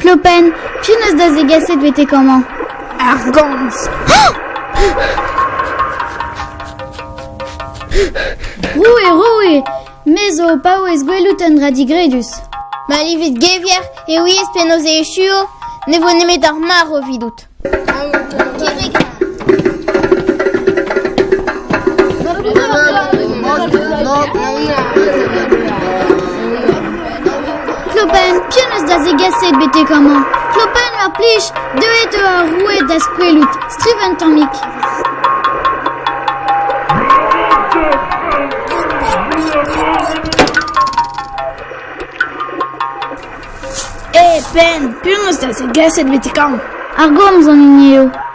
Klopenn, piv 'neus da zegaset betek amañ? Ar gomz. Roue, roue, me zo o paouez gwelout un dra digredus. Ma livit gevier e ouiez penaos e echuo, ne vo nemet ar marv evidout. Klopenn, piv 'neus da zegaset betek amañ? Klopenn, mar plij, deuet eo ar roue da'z kwelout. Striv un tammig. Eh, penn, penaos da zegaset betek amañ? Ar gomz an hini eo.